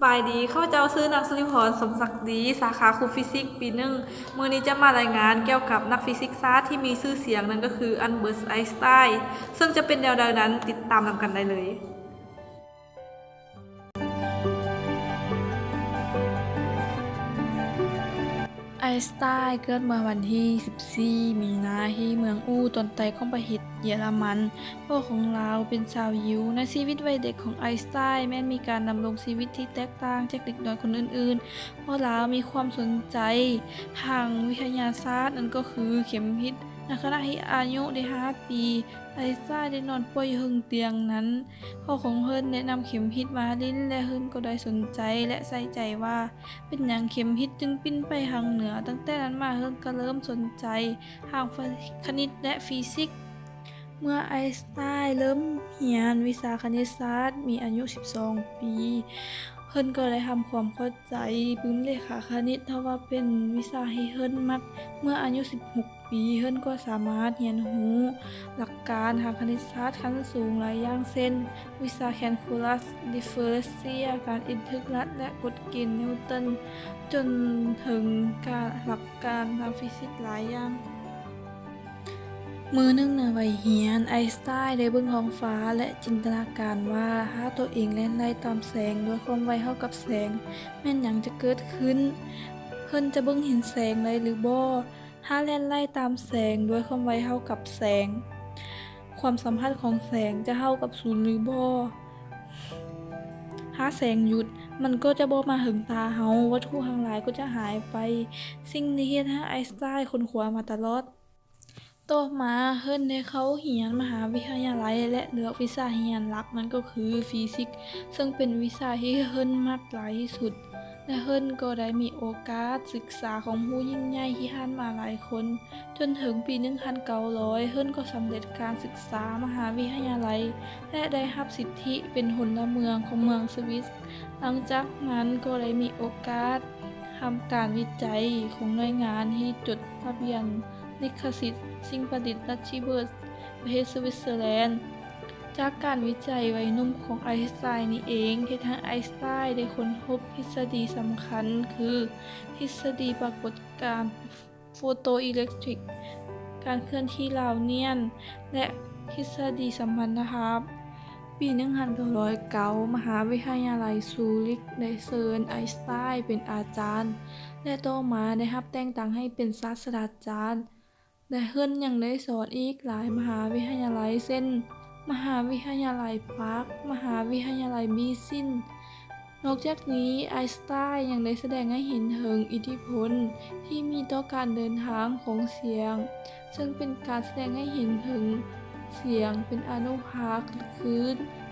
ບາຍດີ ຂ້າພະເຈົ້າຊື່ ນາງ ສຸລິພອນ ສົມສັກດີ ສາຂາຄູຟີຊິກປີໜຶ່ງ. ມື້ນີ້ຈະມາລາຍງານກ່ຽວກັບນັກຟີຊິກສາດທີ່ມີຊື່ສຽງ ນັ້ນກໍຄື ອັນເບີດ ໄອນສະຕາຍ ເຊິ່ງຈະເປັນແນວໃດນັ້ນ ຕິດຕາມນຳກັນໄດ້ເລີຍ. ໄອນສະຕາຍເກີດເມື່ອວັນທີສິບສີ່ ມີນາ ທີ່ເມືອງອູ້ ຕອນໃຕ້ຂອງປະເທດເຢຍລະມັນ. ພໍ່ຂອງລາວເປັນຊາວຢິວ. ໃນຊີວິດໄວເດັກຂອງໄອນສະຕາຍ ແມ່ນມີການດຳລົງຊີວິດທີ່ແຕກຕ່າງຈາກເດັກນ້ອຍຄົນອື່ນໆ ເພາະລາວມີຄວາມສົນໃຈທາງວິທະຍາສາດ ນັ້ນກໍຄືເຂັມທິດ. ໃນຂະນະທີ່ອາຍຸໄດ້ຫ້າປີ ໄອນສະຕາຍໄດ້ນອນປ່ວຍຢູ່ເທິງຕຽງນັ້ນ ພໍ່ຂອງເພິ່ນໄດ້ນຳເຂັມທິດມາຫຼິ້ນ ແລະ ເພິ່ນກໍໄດ້ສົນໃຈ ແລະ ໃສ່ໃຈວ່າ ເປັນຫຍັງເຂັມທິດຈຶ່ງປິ່ນໄປທາງເໜືອ. ຕັ້ງແຕ່ນັ້ນມາ ເພິ່ນກໍເລີ່ມສົນໃຈທາງຄະນິດ ແລະ ຟີຊິກ. ເມື່ອໄອນສະຕາຍເລີ່ມຮຽນວິຊາຄະນິດສາດ ມີອາຍຸສິບສອງປີ ເພິ່ນກໍໄດ້ທຳຄວາມເຂົ້າໃຈປຶ້ມເລຂາຄະນິດ ເພາະວ່າເປັນວິຊາທີ່ເພິ່ນມັກ. ເມື່ອອາຍຸສິບຫົກປີ ເພິ່ນກໍສາມາດຮຽນຮູ້ຫຼັກການທາງຄະນິດສາດຂັ້ນສູງຫຼາຍຢ່າງ ເຊັ່ນ ວິຊາແຄນຄູລັສ, ດິບເຟີເຣັນເຊຍ, ການອິນເທີກຣັດ ແລະ ກົດເກນນິວຕັນ ຈົນເຖິງການ ຫຼັກການທາງຟີຊິກຫຼາຍຢ່າງ. ມື້ໜຶ່ງໃນໄວຮຽນ, ໄອນສະຕາຍໄດ້ເບິ່ງທ້ອງຟ້າ ແລະ ຈິນຕະນາການວ່າ ຖ້າຕົວເອງແລ່ນໄລ່ຕາມແສງດ້ວຍຄວາມໄວເທົ່າກັບແສງ, ແມ່ນຫຍັງຈະເກີດຂຶ້ນ? ເພິ່ນຈະເບິ່ງເຫັນແສງໄດ້ຫຼືບໍ່? ຖ້າແລ່ນໄລ່ຕາມແສງດ້ວຍຄວາມໄວເທົ່າກັບແສງ, ຄວາມສຳພັດຂອງແສງຈະເທົ່າກັບສູນຫຼືບໍ່? ຖ້າແສງຢຸດ, ມັນກໍຈະບໍ່ມາເຖິງຕາເຮົາ, ວັດຖຸທັງຫຼາຍກໍຈະຫາຍໄປ. ສິ່ງນີ້ເຮັດໃຫ້ໄອນສະຕາຍຄົ້ນຄວ້າມາຕະຫຼອດ. ຕໍ່ມາເພິ່ນໄດ້ເຂົ້າຮຽນມະຫາວິທະຍາໄລ ແລະ ເລືອກວິຊາຮຽນຫຼັກ, ນັ້ນກໍຄືຟີຊິກ, ເຊິ່ງເປັນວິຊາທີ່ເພິ່ນມັກຫຼາຍທີ່ສຸດ ແລະ ເພິ່ນກໍໄດ້ມີໂອກາດສຶກສາຄວາມຮູ້ຍິ່ງໃຫຍ່ທີ່ຜ່ານມາຫຼາຍຄົນ. ຈົນເຖິງປີໜຶ່ງພັນເກົ້າຮ້ອຍ ເພິ່ນກໍສຳເລັດການສຶກສາມະຫາວິທະຍາໄລ ແລະ ໄດ້ຮັບສິດທິເປັນພົນລະເມືອງຂອງເມືອງສະວິດ. ຫຼັງຈາກນັ້ນກໍໄດ້ມີໂອກາດທຳການວິໄຈຂອງໜ່ວຍງານທີ່ຈົດທະບຽນລິຂະສິດສິ່ງປະດິດ ດັດຊິເບີດ ປະເທດສະວິດເຊີແລນ. ຈາກການວິໄຈໄວໜຸ່ມຂອງໄອນສະຕາຍນີ້ເອງ ເຮັດໃຫ້ໄອນສະຕາຍໄດ້ຄົ້ນພົບທິດສະດີສຳຄັນ ຄື ທິດສະດີປາກົດການໂຟໂຕອີເລັກທຣິກ, ການເຄື່ອນທີ່ລາວນຽນ ແລະ ທິດສະດີສຳພັນນະພາບ. ປີໜຶ່ງພັນເກົ້າຮ້ອຍເກົ້າ ມະຫາວິທະຍາໄລຊູຣິກໄດ້ເຊີນໄອນສະຕາຍເປັນອາຈານ ແລະ ຕໍ່ມາໄດ້ຮັບແຕ່ງຕັ້ງໃຫ້ເປັນສາດສະດາຈານ. ແລະ ເພິ່ນຍັງໄດ້ສອນອີກຫຼາຍມະຫາວິທະຍາໄລ ເຊັ່ນ ມະຫາວິທະຍາໄລປາກ, ມະຫາວິທະຍາໄລບີຊິນ. ນອກຈາກນີ້, ໄອນສະຕາຍຍັງໄດ້ສະແດງໃຫ້ເຫັນເຖິງອິດທິພົນທີ່ມີຕໍ່ການເດີນທາງຂອງສຽງ, ເຊິ່ງເປັນການສະແດງໃຫ້ເຫັນເຖິງສຽງເປັນອະນຸພາກ ຄື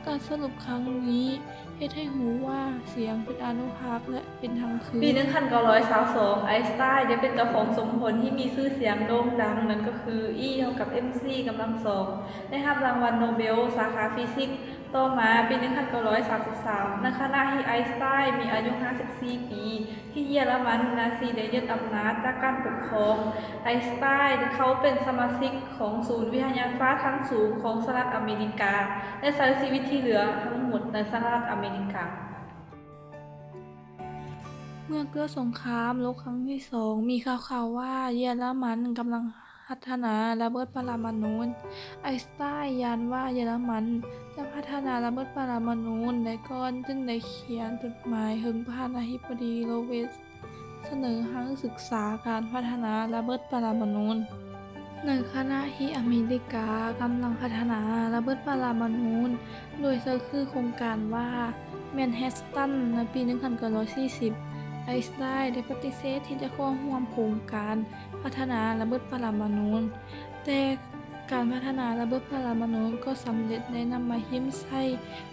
ການສະຫຼຸບຄັ້ງນີ້ເຮັດໃຫ້ຮູ້ວ່າສຽງເປັນອະນຸພາກ ແລະ ເປັນທັງຄື. ປີໜຶ່ງພັນເກົ້າຮ້ອຍຊາວສອງ ໄອນສະຕາຍໄດ້ເປັນເຈົ້າຂອງສົມຜົນທີ່ມີຊື່ສຽງໂດ່ງດັງ ນັ້ນກໍຄື E ເທົ່າກັບ ເອັມຊີ ກຳລັງສອງ ໄດ້ຮັບລາງວັນໂນເບລສາຂາຟີຊິກ. ຕໍ່ມາ, ປີໜຶ່ງພັນເກົ້າຮ້ອຍສາມສິບສາມ ໃນຂະນະທີ່ໄອນສະຕາຍມີອາຍຸຫ້າສິບສີ່ປີ, ທີ່ເຢຍລະມັນນາຊີໄດ້ຍຶດອຳນາດຈາກການປົກຄອງ, ໄອນສະຕາຍໄດ້ເຂົ້າເປັນສະມາຊິກຂອງສູນວິທະຍາສາດຂັ້ນສູງຂອງສະຫະລັດອາເມລິກາ ແລະ ໃຊ້ຊີວິດທີ່ເຫຼືອທັງໝົດໃນສະຫະລັດອາເມລິກາ. ເມື່ອເກີດສົງຄາມໂລກຄັ້ງທີສອງ ມີຂ່າວໆວ່າເຢຍລະມັນກຳລັງພັດທະນາລະເບີດປະລະມະນູ. ໄອນສະຕາຍຢ້ານວ່າເຢຍລະມັນຈະພັດທະນາລະເບີດປະລະມະນູໄດ້ກ່ອນ ຈຶ່ງໄດ້ຂຽນຈົດໝາຍເຖິງປະທານາທິບໍດີໂຣເວດ ສະເໜີໃຫ້ສຶກສາການພັດທະນາລະເບີດປະລະມະນູ. ໃນຂະນະທີ່ອາເມລິກາກຳລັງພັດທະນາລະເບີດປະລະມະນູ ໂດຍໃຊ້ຊື່ໂຄງການວ່າ ແມນແຮັດຕັນ ໃນປີໜຶ່ງພັນເກົ້າຮ້ອຍສີ່ສິບ, ໄອນສະຕາຍໄດ້ປະຕິເສດທີ່ຈະເຂົ້າຮ່ວມໂຄງການພັດທະນາລະເບີດປະລະມະນູ, ແຕ່ການພັດທະນາລະເບີດປະລະມະນູກໍສຳເລັດ ແລະ ນຳມາຖິ້ມໃສ່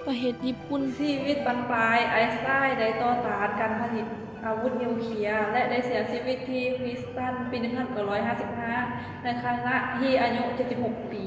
ປະເທດຍີ່ປຸ່ນ. ຊີວິດບັ້ນປາຍ, ໄອນສະຕາຍໄດ້ຕໍ່ຕ້ານການຜະລິດອາວຸດນິວເຄຍ ແລະ ໄດ້ເສຍຊີວິດທີ່ Princeton ປີໜຶ່ງພັນເກົ້າຮ້ອຍຫ້າສິບຫ້າ ໃນຂະນະທີ່ອາຍຸເຈັດສິບຫົກປີ.